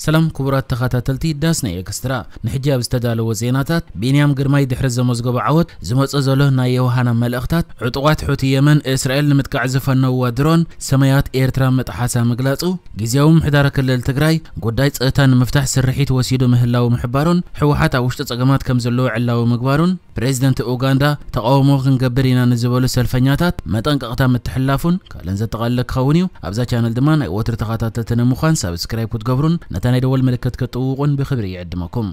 ሰላም ክቡራት ተኸታተልቲ ዳስ ናይ ኤክስትራ፣ ንሕጂ ኣብ ዝተዳለወ ዜናታት፣ ቢንያም ግርማይ ድሕሪ ዘመዝገቦ ዓወት ዝመጾ ዘሎ ናይ የውሃና መልእኽታት፣ ዕጡቓት ሑቲ የመን እስራኤል ንምጥቃዕ ዝፈነውዋ ድሮን ሰማያት ኤርትራ ምጥሓሳ ምግላጹ፣ ግዝያዊ ምምሕዳር ክልል ትግራይ ጉዳይ ጸጥታ ንምፍታሕ ስርሒት ወሲዱ ምህላው ምሕባሩን፣ ህወሓት ኣብ ውሽጢ ጸገማት ከም ዘለዎ ዕላዊ ምግባሩን፣ ፕሬዚደንት ኡጋንዳ ተቓውሞ ክንገብር ኢና ንዝበሉ ሰልፈኛታት መጠንቀቕታ ምትሕልላፉን ካልእን ዘጠቓልለ ክኸውን እዩ። ኣብዛ ቻነል ድማ ናይ ወትሪ ተኸታተልቲ ንምዃን ሳብስክራይብ ክትገብሩን ነታ ናይ ደወል ምልክት ክትጥውቑን ብኽብሪ ይዕድመኩም።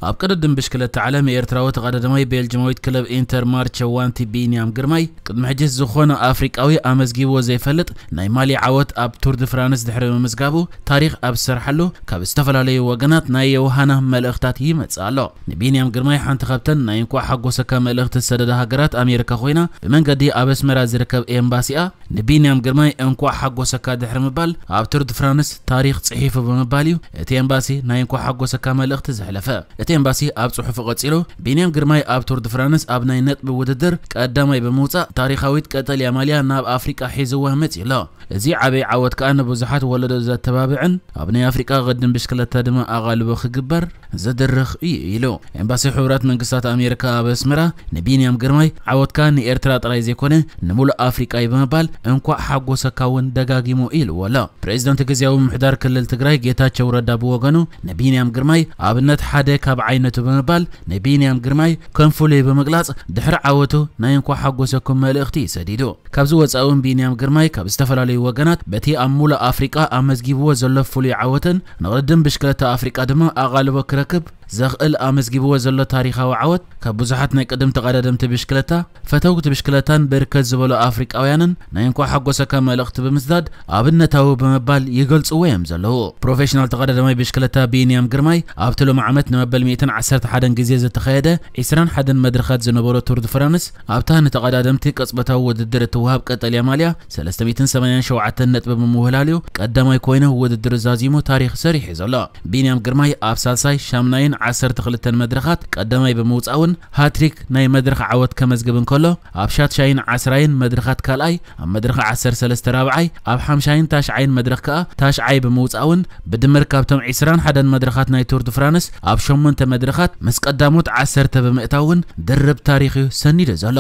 ኣብ ቅድድም ብሽክለታ ዓለም ኤርትራዊ ተቐዳዳማይ ቤልጅማዊት ክለብ ኢንተር ማርቸ ዋንቲ ቢንያም ግርማይ ቅድሚ ሕጂ ዝኾነ ኣፍሪቃዊ ኣመዝጊብዎ ዘይፈልጥ ናይ ማሊ ዓወት ኣብ ቱር ድ ፍራንስ ድሕሪ ምምዝጋቡ ታሪኽ ኣብ ዝሰርሓሉ ካብ ዝተፈላለዩ ወገናት ናይ የውሃና መልእኽታት ይመጽእ ኣሎ። ንቢንያም ግርማይ ሓንቲ ካብተን ናይ እንኳዕ ሓጎሰካ መልእኽቲ ዝሰደዳ ሃገራት ኣሜሪካ ኮይና ብመንገዲ ኣብ ኣስመራ ዝርከብ ኤምባሲኣ ንቢንያም ግርማይ እንኳዕ ሓጎሰካ ድሕሪ ምባል ኣብ ቱር ድ ፍራንስ ታሪኽ ጽሒፉ ብምባል እዩ እቲ ኤምባሲ ናይ እንኳዕ ሓጎሰካ መልእኽቲ ዘሕለፈ። እቲ ኤምባሲ ኣብ ጽሑፉ ቀጺሉ፣ ቢንያም ግርማይ ኣብ ቱር ድ ፍራንስ ኣብ ናይ ነጥቢ ውድድር ቀዳማይ ብምውጻእ፣ ታሪኻዊት ቀጠልያ ማልያ ናብ ኣፍሪቃ ሒዝዋ መጺኡ ኣሎ። እዚ ዓቢ ዓወት ከኣ ንብዙሓት ወለዶ ዘተባብዕን ኣብ ናይ ኣፍሪቃ ቅድድም ብሽክለታ ድማ ኣቓልቦ ክግበር ዝድርኽ እዩ ኢሉ። ኤምባሲ ሕቡራት መንግስታት ኣሜሪካ ኣብ ኣስመራ ንቢንያም ግርማይ ዓወትካ ንኤርትራ ጥራይ ዘይኮነ ንምሉእ ኣፍሪቃ እዩ ብምባል እንኳዕ ሓጎሰካ እውን ደጋጊሙ ኢልዎ ኣሎ። ፕሬዚደንት ግዝያዊ ምምሕዳር ክልል ትግራይ ጌታቸው ረዳ ብወገኑ ንቢንያም ግርማይ ኣብነት ሓደ ካብ ዓይነቱ ብምባል ንቢንያም ግርማይ ከም ፍሉይ ብምግላጽ ድሕሪ ዓወቱ ናይ እንኳዕ ሓጎሰኩም መልእኽቲ እዩ ሰዲዱ። ካብዚ ወጻኢ እውን ቢንያም ግርማይ ካብ ዝተፈላለዩ ወገናት በቲ ኣብ ሙሉእ ኣፍሪቃ ኣመዝጊብዎ ዘሎ ፍሉይ ዓወትን ንቕድድም ብሽክለታ ኣፍሪቃ ድማ ኣቓልቦ ክረክብ ዘኽእል ኣመዝጊብዎ ዘሎ ታሪኻዊ ዓወት ካብ ብዙሓት ናይ ቅድም ተቐዳደምቲ ብሽክለታ፣ ፈተውቲ ብሽክለታን ብርክት ዝበሉ ኣፍሪቃውያንን ናይ እንኳዕ ሓጎሰካ መልእኽቲ ብምስዳድ ኣብነታዊ ብምባል ይገልጽዎ እዮም ዘለዉ። ፕሮፌሽናል ተቐዳዳማይ ብሽክለታ ቢንያም ግርማይ ኣብቲ ሎሚ ዓመት ንመበል ሚእትን ዓሰርተ ሓደን ግዜ ዝተኻየደ ዒስራን ሓደን መድረኻት ዝነበሮ ቱር ድ ፍራንስ ኣብታ ንተቐዳደምቲ ቅጽበታዊ ውድድር እትወሃብ ቀጠልያ ማልያ ሰለስተ ሚእትን ሰማንያን ሸውዓተን ነጥቢ ብምውህላል እዩ ቀዳማይ ኮይኑ ውድድር ዛዚሙ ታሪኽ ሰሪሑ ዘሎ። ቢንያም ግርማይ ኣብ ሳልሳይ፣ ሻምናይን ዓሰርተ ክልተን መድረኻት ቀዳማይ ብምውጻእን ሃትሪክ ናይ መድረኽ ዓወት ከመዝግብ እንከሎ፣ ኣብ ሻትሻይን ዓስራይን መድረኻት ካልኣይ፣ ኣብ መድረኽ ዓሰርተ ሰለስተ ራብዓይ፣ ኣብ ሓምሻይን ታሽዓይን መድረኽ ከኣ ታሽዓይ ብምውጻእን ብድምር ካብቶም ዒስራን ሓደን መድረኻት ናይ ቱር ድ ፍራንስ ኣብ ሸሞንተ መድረኻት ምስ ቀዳሞት ዓሰርተ ብምእታውን ድርብ ታሪኽ እዩ ሰኒዱ ዘሎ።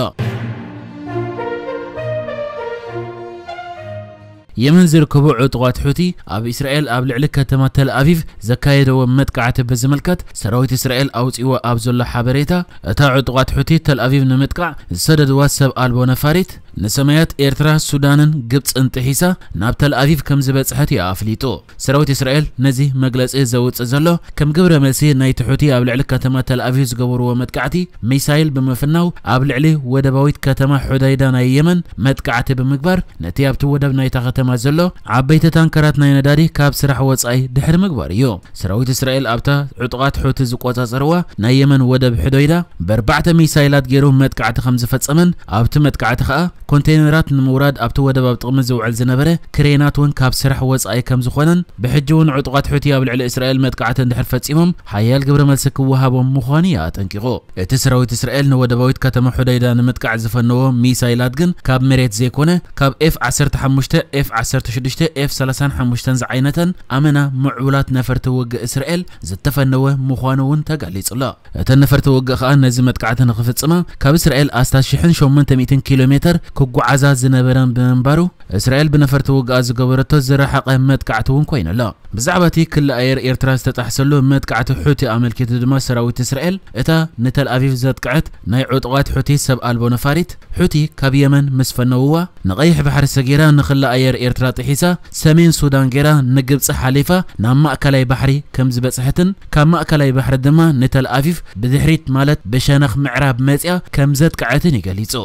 የመን ዝርከቡ ዕጡቓት ሑቲ ኣብ እስራኤል ኣብ ልዕሊ ከተማ ተል ኣቪቭ ዘካየደዎ መጥቃዕቲ ብዝምልከት ሰራዊት እስራኤል ኣውጺእዎ ኣብ ዘሎ ሓበሬታ፣ እታ ዕጡቓት ሑቲ ተል ኣቪቭ ንምጥቃዕ ዝሰደድዋ ሰብ ኣልቦ ነፋሪት ንሰማያት ኤርትራ፣ ሱዳንን ግብጽን ጥሒሳ ናብ ተል ኣቪቭ ከም ዝበጽሐት እዩ ኣፍሊጡ። ሰራዊት እስራኤል ነዚ መግለጺ ዘውጽእ ዘሎ ከም ግብረ መልሲ ናይቲ ሑቲ ኣብ ልዕሊ ከተማ ተል ኣቪቭ ዝገበርዎ መጥቃዕቲ ሚሳይል ብምፍናው ኣብ ልዕሊ ወደባዊት ከተማ ሑዳይዳ ናይ የመን መጥቃዕቲ ብምግባር ነቲ ኣብቲ ወደብ ናይታ ከተማ ዘሎ ዓበይቲ ታንከራት ናይ ነዳዲ ካብ ስራሕ ወጻኢ ድሕሪ ምግባር እዩ። ሰራዊት እስራኤል ኣብታ ዕጡቓት ሑቲ ዝቆጻጸርዋ ናይ የመን ወደብ ሑዳይዳ ብኣርባዕተ ሚሳይላት ገይሩ መጥቃዕቲ ከም ዝፈጸመን ኣብቲ መጥቃዕቲ ከኣ ኮንቴይነራት ንምውራድ ኣብቲ ወደብ ኣብ ጥቕሚ ዝውዕል ዝነበረ ክሬናት እውን ካብ ስራሕ ወጻኢ ከም ዝኾነን ብሕጂ እውን ዕጡቓት ሑቲ ኣብ ልዕሊ እስራኤል መጥቃዕቲ እንድሕር ፈጺሞም ሓያል ግብረ መልሲ ክወሃቦም ምዃኑ እዩ ኣጠንቂቑ። እቲ ሰራዊት እስራኤል ንወደባዊት ከተማ ሑዳይዳ ንምጥቃዕ ዝፈነዎ ሚሳይላት ግን ካብ መሬት ዘይኮነ ካብ ኤፍ ዓሰርተ ሓሙሽተ፣ ኤፍ ዓሰርተ ሽዱሽተ፣ ኤፍ ሰላሳን ሓሙሽተን ዝዓይነተን ኣመና ምዕቡላት ነፈርቲ ውግእ እስራኤል ዝተፈነወ ምዃኑ እውን ተገሊጹ ኣሎ። እተን ነፈርቲ ውግእ ከኣ ነዚ መጥቃዕቲ ንኽፍጽማ ካብ እስራኤል ኣስታት ሽሕን ሸሞንተ ሚእትን ኪሎ ሜተር ክጓዓዛ ዝነበረን ብምንባሩ እስራኤል ብነፈርቲ ውግኣ ዝገበረቶ ዝረሓቐ መጥቃዕቲ እውን ኮይኑ ኣሎ። ብዛዕባ እቲ ክሊ ኣየር ኤርትራ ዝተጣሕሰሉ መጥቃዕቲ ሑቲ ኣመልኪቱ ድማ ሰራዊት እስራኤል እታ ንተል ኣቪቭ ዘጥቅዐት ናይ ዕጡቓት ሑቲ ሰብ ኣልቦ ነፋሪት ሑቲ ካብ የመን ምስ ፈነውዋ ንቐይሕ ባሕሪ ሰጊራ ንክሊ ኣየር ኤርትራ ጥሒሳ ሰሜን ሱዳን ገይራ ንግብጺ ሓሊፋ ናብ ማእከላይ ባሕሪ ከም ዝበጽሐትን ካብ ማእከላይ ባሕሪ ድማ ንተል ኣቪቭ ብድሕሪት ማለት ብሸነኽ ምዕራብ መጽያ ከም ዘጥቅዐትን ይገሊጹ።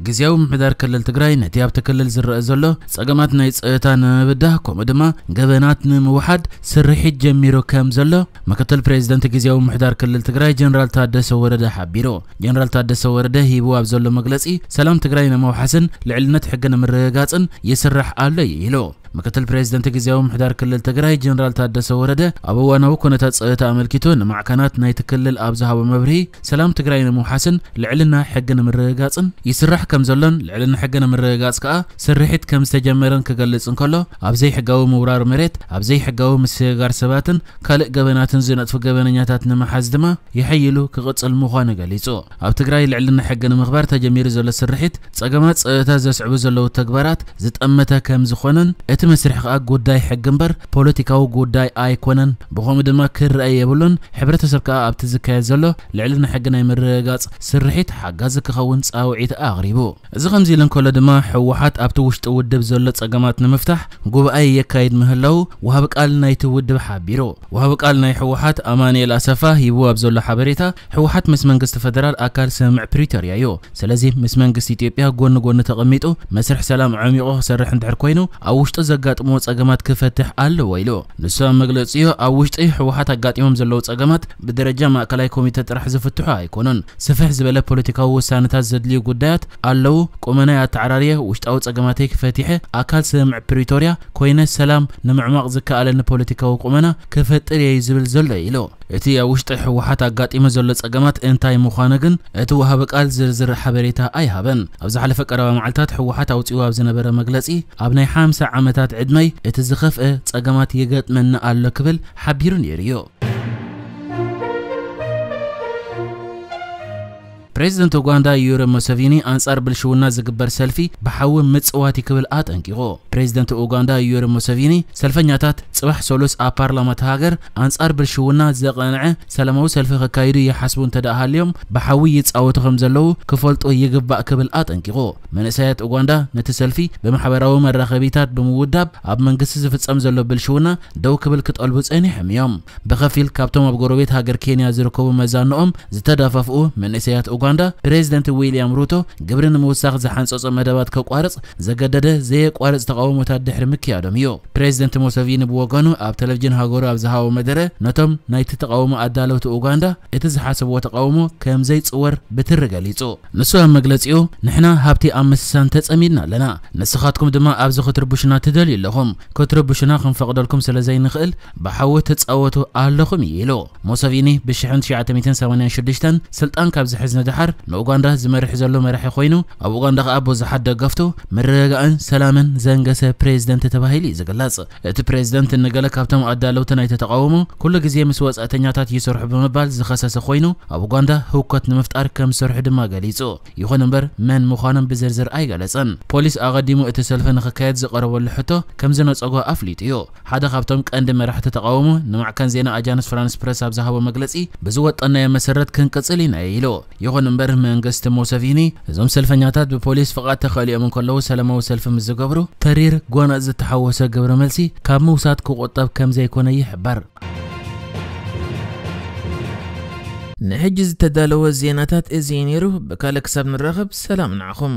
ግዝያዊ ምምሕዳር ክልል ትግራይ ነቲ ኣብቲ ክልል ዝረአ ዘሎ ጸገማት ናይ ጸጥታ ንምብዳህ ከምኡ ድማ ገበናት ንምውሓድ ስርሒት ጀሚሩ ከም ዘሎ ምክትል ፕሬዚደንት ግዝያዊ ምምሕዳር ክልል ትግራይ ጀነራል ታደሰ ወረደ ሓቢሩ። ጀነራል ታደሰ ወረደ ሂቡ ኣብ ዘሎ መግለጺ ሰላም ትግራይ ንምውሓስን ልዕልነት ሕጊ ንምርግጋጽን ይስራሕ ኣሎ እዩ ኢሉ። ምክትል ፕሬዚደንት ግዜያዊ ምሕዳር ክልል ትግራይ ጀነራል ታደሰ ወረደ ኣብ እዋናዊ ኩነታት ጸጥታ ኣመልኪቱ ንማዕከናት ናይቲ ክልል ኣብ ዝሃቦ መብርሂ፣ ሰላም ትግራይ ንምውሓስን ልዕልና ሕጊ ንምርግጋጽን ይስራሕ ከም ዘሎን፣ ልዕልና ሕጊ ንምርግጋጽ ከኣ ስርሒት ከም ዝተጀመረን ክገልጽ እንከሎ፣ ኣብ ዘይሕጋዊ ምውራር መሬት፣ ኣብ ዘይሕጋዊ ምስግጋር ሰባትን ካልእ ገበናትን ዝነጥፉ ገበነኛታት ንምሓዝ ድማ የሐይሉ ክቕጽል ምዃኑ ገሊጹ። ኣብ ትግራይ ልዕልና ሕጊ ንምኽባር ተጀሚሩ ዘሎ ስርሒት፣ ጸገማት ጸጥታ ዘስዕቡ ዘለዉ ተግባራት ዝጠመተ ከም ዝኾነን፣ እቲ መስርሕ ከኣ ጉዳይ ሕጊ እምበር ፖለቲካዊ ጉዳይ ኣይኮነን፣ ብኸምኡ ድማ ክረአ የብሉን። ሕብረተሰብ ከኣ ኣብቲ ዝካየድ ዘሎ ልዕልና ሕጊ ናይ ምርግጋጽ ስርሒት ሓጋዚ ክኸውን ጻውዒት ኣቕሪቡ። እዚ ከምዚ ኢሉ እንከሎ ድማ፣ ህወሓት ኣብቲ ውሽጢ ውድብ ዘሎ ጸገማት ንምፍታሕ ጉባኤ የካይድ ምህላው ወሃቢ ቃል ናይቲ ውድብ ሓቢሩ። ወሃቢ ቃል ናይ ህወሓት ኣማኑኤል ኣሰፋ ሂቡ ኣብ ዘሎ ሓበሬታ፣ ህወሓት ምስ መንግስቲ ፈደራል ኣካል ስምምዕ ፕሪቶርያ እዩ። ስለዚ ምስ መንግስቲ ኢትዮጵያ ጎኒ ጎኒ ተቐሚጡ መስርሕ ሰላም ዓሚቑ ክሰርሕ እንድሕር ኮይኑ፣ ኣብ ውሽጡ ዘጋጥምዎ ጸገማት ክፈትሕ ኣለዎ ኢሉ። ንሱ ኣብ መግለጺኡ፣ ኣብ ውሽጢ ህወሓት ኣጋጢሞም ዘለዉ ጸገማት ብደረጃ ማእከላይ ኮሚተ ጥራሕ ዝፍትሑ ኣይኮኑን። ስፍሕ ዝበለ ፖለቲካዊ ውሳነታት ዘድልዩ ጉዳያት ኣለዉ። ቁመናይ ኣተዓራርየ ውሽጣዊ ጸገማተይ ክፈቲሐ ኣካል ስምምዕ ፕሪቶርያ ኮይነ ሰላም ንምዕማቕ ዝከኣለኒ ፖለቲካዊ ቁመና ክፈጥር እየ ዝብል ዘሎ ኢሉ። እቲ ኣብ ውሽጢ ህወሓት ኣጋጢሙ ዘሎ ጸገማት እንታይ ምዃኑ ግን እቲ ወሃቢ ቃል ዝርዝር ሓበሬታ ኣይሃበን። ኣብ ዝሓለፈ ቀረባ መዓልታት ህወሓት ኣውጺኡ ኣብ ዝነበረ መግለጺ፣ ኣብ ናይ ሓምሳ ዓመታት ዕድመይ እቲ ዝኸፍአ ጸገማት ይገጥመኒ ኣሎ ክብል ሓቢሩ ነይሩ እዩ። ፕሬዚደንት ኡጋንዳ ዩሪ ሙሰቪኒ ኣንጻር ብልሽውና ዝግበር ሰልፊ ብሓዊ ምጽዋት እዩ ክብል ኣጠንቂቑ። ፕሬዚደንት ኡጋንዳ ዩሪ ሙሰቪኒ፣ ሰልፈኛታት ጽባሕ ሰሉስ ኣብ ፓርላማ እታ ሃገር ኣንጻር ብልሽውና ዘቐንዐ ሰላማዊ ሰልፊ ከካይዱ ይሓስቡ እንተ ደኣ ሃልዮም፣ ብሓዊ ይጻወቱ ከም ዘለዉ ክፈልጡ ይግባእ ክብል ኣጠንቂቑ። መንእሰያት ኡጋንዳ ነቲ ሰልፊ ብማሕበራዊ መራኸቢታት ብምውዳብ ኣብ መንግስቲ ዝፍጸም ዘሎ ብልሽውና ደው ክብል ክጠልቡ ጸኒሖም እዮም። ብኸፊል ካብቶም ኣብ ጎረቤት ሃገር ኬንያ ዝርከቡ መዛንኦም ዝተዳፋፍኡ መንእሰያት ኡጋንዳ፣ ፕሬዚደንት ዊልያም ሩቶ ግብሪ ንምውሳኽ ዝሓንጸጾ መደባት ከቋርጽ ዘገደደ ዘየቋርጽ ተቓውሞታት ድሕሪ ምክያዶም እዩ። ፕሬዚደንት ሙሰቪኒ ብወገኑ ኣብ ቴሌቪዥን ሃገሩ ኣብ ዝሃቦ መደረ፣ ነቶም ናይቲ ተቓውሞ ኣዳለውቲ ኡጋንዳ እቲ ዝሓሰብዎ ተቓውሞ ከም ዘይጽወር ብትሪ ገሊጹ። ንሱ ኣብ መግለጺኡ፣ "ንሕና ሃብቲ ኣብ ምስሳን ተጸሚድና ኣለና፣ ንስኻትኩም ድማ ኣብዚ ክትርብሹና ትደልዩ ኣለኹም። ክትርብሹና ክንፈቕደልኩም ስለ ዘይንኽእል ብሓዊ ትጻወቱ ኣለኹም" እዩ ኢሉ። ሙሰቪኒ ብሽሕን ትሽዓተ ሚእትን ሰማንያን ሽዱሽተን ስልጣን ካብ ዝሕዝ ንደሓር ንኡጋንዳ ዝመርሕ ዘሎ መራሒ ኮይኑ፣ ኣብ ኡጋንዳ ከኣ ብዙሓት ደገፍቱ ምርግጋእን ሰላምን ዘንገሰ ፕሬዚደንት ተባሂሉ እዩ ዝግለጽ። እቲ ፕሬዚደንት ንገለ ካብቶም ኣዳለውቲ ናይቲ ተቓውሞ፣ ኩሉ ግዜ ምስ ወጻእተኛታት ይሰርሑ ብምባል ዝኸሰሰ ኮይኑ፣ ኣብ ኡጋንዳ ህውከት ንምፍጣር ከም ዝሰርሑ ድማ ገሊጹ። ይኹን እምበር መን ምዃኖም ብዝርዝር ኣይገለጸን። ፖሊስ ኣቐዲሙ እቲ ሰልፊ ንኽካየድ ዝቐረበሉ ሕቶ ከም ዝነጸጎ ኣፍሊጡ እዩ። ሓደ ካብቶም ቀንዲ መራሕቲ ተቓውሞ ንማዕከን ዜና ኣጃንስ ፍራንስ ፕረስ ኣብ ዝሃቦ መግለጺ፣ "ብዝወጠናዮ መሰረት ክንቅጽል ኢና" ኢሉ። ይኹን እምበር መንግስቲ ሙሰቪኒ፣ እዞም ሰልፈኛታት ብፖሊስ ፍቓድ ተኸሊኦም እንከለዉ ሰላማዊ ሰልፊ ምስ ዝገብሩ፣ ተሪር ጎነጽ ዝተሓወሰ ግብረ መልሲ ካብ ምውሳድ ክቑጠብ ከም ዘይኮነ ይሕበር። ንሕጂ ዝተዳለወ ዜናታት እዚ እዩ ነይሩ። ብካልእ ክሳብ ንራኸብ ሰላም ንዓኹም።